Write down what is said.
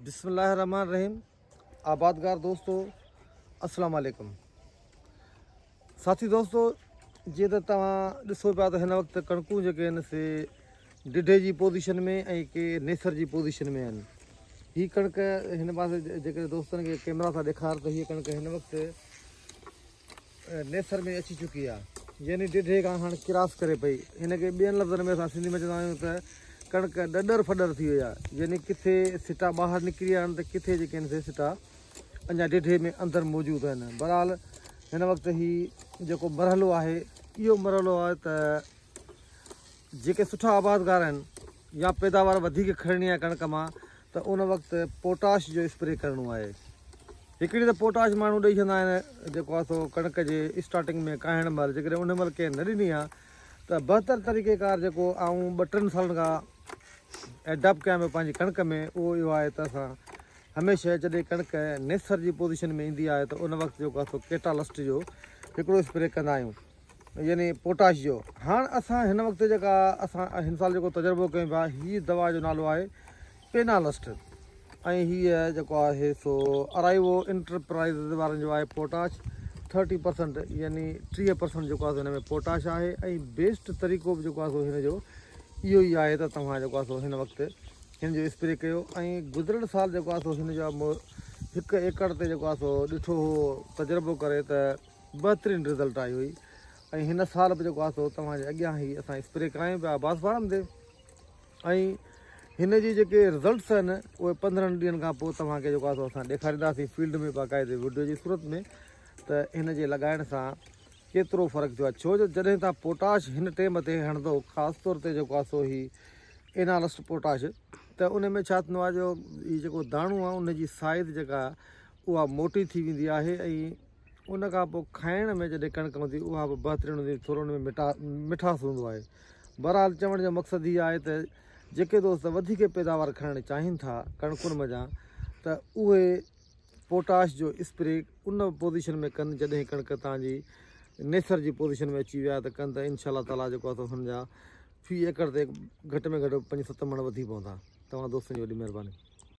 بسم الله الرحمن الرحيم آبادگار دوستو السلام عليڪم ساٿي دوستو جيئن ته توهان ڏسو پيا ته هن وقت ڪڻڪون جيڪي آهن سي ڊڍي جي پوزيشن ۾ ۽ ڪي نيسر جي پوزيشن ۾ آهن. هي ڪڻڪ هن پاسي جيڪڏهن دوستن کي ڪيمرا سان ڏيکار ته هيء ڪڻڪ هن وقت نيسر ۾ اچي چڪي آهي يعني ڊڍي کان هاڻ ڪراس ڪري پئي. هن کي ٻين لفظن ۾ اسان سنڌي ۾ چوندا آهيون ته ڪڻڪ ڏڏر ڦڏر ٿي وئي آهي يعني ڪٿي سٽا ٻاهر نڪري آيا آهن ته ڪٿي جيڪي آهن سي سٽا اڃا ڊڍي ۾ اندر موجود آهن. بهرحال هن وقت هي جيڪو مرحلو آهي اهو مرحلو آهي ته جيڪي سٺا آبادگار آهن يا پيداوار وڌيڪ کڻڻي آهي ڪڻڪ مان ته ان وقت پوٽاش جو اسپري ڪرڻو آهي. هڪڙي ته پوٽاش ماڻهو ڏئي ڇڏندا آهن جيڪو آهي سو ڪڻڪ جي اسٽارٽنگ ۾ ڪاهڻ مهل جيڪڏهن ان مهل ڪنهن نه ڏني آهي ته بهتر طريقي ڪار جيڪو آئون ٻه ٽن سالن کان ايڊاپٽ ڪيان پيو پنهنجي ڪڻڪ ۾ اهو اهو آهي ته اسان هميشه جڏهن ڪڻڪ نيسر جي پوزيشن ۾ ايندي آهي ته ان وقت جيڪو آهي سو ڪيٽالسٽ جو هڪڙو اسپري ڪندا آهيون يعني پوٽاش جو. هاڻ اسان هن وقت جيڪا اسان هن سال جيڪو تجربو ڪيون پيا هي دوا جو نالو آهي پينالسٽ ۽ هيء جيڪو آهي سو ارائيوو انٽرپرائيزز وارن جو آهي پوٽاش ٿرٽي پرسنٽ يعني 30 پرسنٽ جيڪو آهي سو هن ۾ پوٽاش آهي ۽ بيسٽ طريقو به جيڪو آهي سو هن جو اهو ئي آهي ته توهان جيڪو آهي سو هن وقت هن جو اسپري ڪيو ۽ گذريل سال جيڪو آهي سو هن جو هڪ ايڪڙ تي جيڪو آهي سو ڏٺو هو تجربو ڪري ته بهترين رزلٽ آئي هئي ۽ هن سال به جيڪو آهي سو توهان جي اڳيان هي اسان اسپري ڪرايون پيا عباس فارم تي ۽ هن جي جيڪي رزلٽس آهن اهي 15 ڏينهن کان پوء توهان کي جيڪو آهي سو اسان ڏيکارينداسين فيلڊ ۾ باقاعدي وڊيو جي صورت ۾ ته هن جي لڳائڻ سان ڪيترو فرق ٿيو آهي ڇو جو جڏهن توهان پوٽاش هن ٽيم تي هڻندو خاص طور تي جيڪو آهي سو هي اينالسٽ پوٽاش ته ان ۾ ڇا ٿيندو آهي جو هي جيڪو داڻو آهي ان جي سائز جيڪا اها موٽي ٿي ويندي آهي ۽ ان کان پوء کائڻ ۾ جڏهن ڪڻڪ هوندي اها به بهترين هوندي ٿورو ان ۾ مٺا مٺاس هوندو آهي. بهرحال چوڻ جو مقصد هي آهي ته جيڪي دوست وڌيڪ پيداوار کڻڻ چاهين ٿا ڪڻڪن منجهان ته اهي پوٽاش جو اسپري ان پوزيشن ۾ ڪن جڏهن ڪڻڪ تان جي نيسر جي پوزيشن ۾ اچي ويا ته ڪن ته انشاء الله تعالي جيڪو آهي سو هن جا في ايڪڙ تي گهٽ ۾ گهٽ 5-7 مڻ وڌي پوندا. توهان دوستن جي وڏي مهرباني.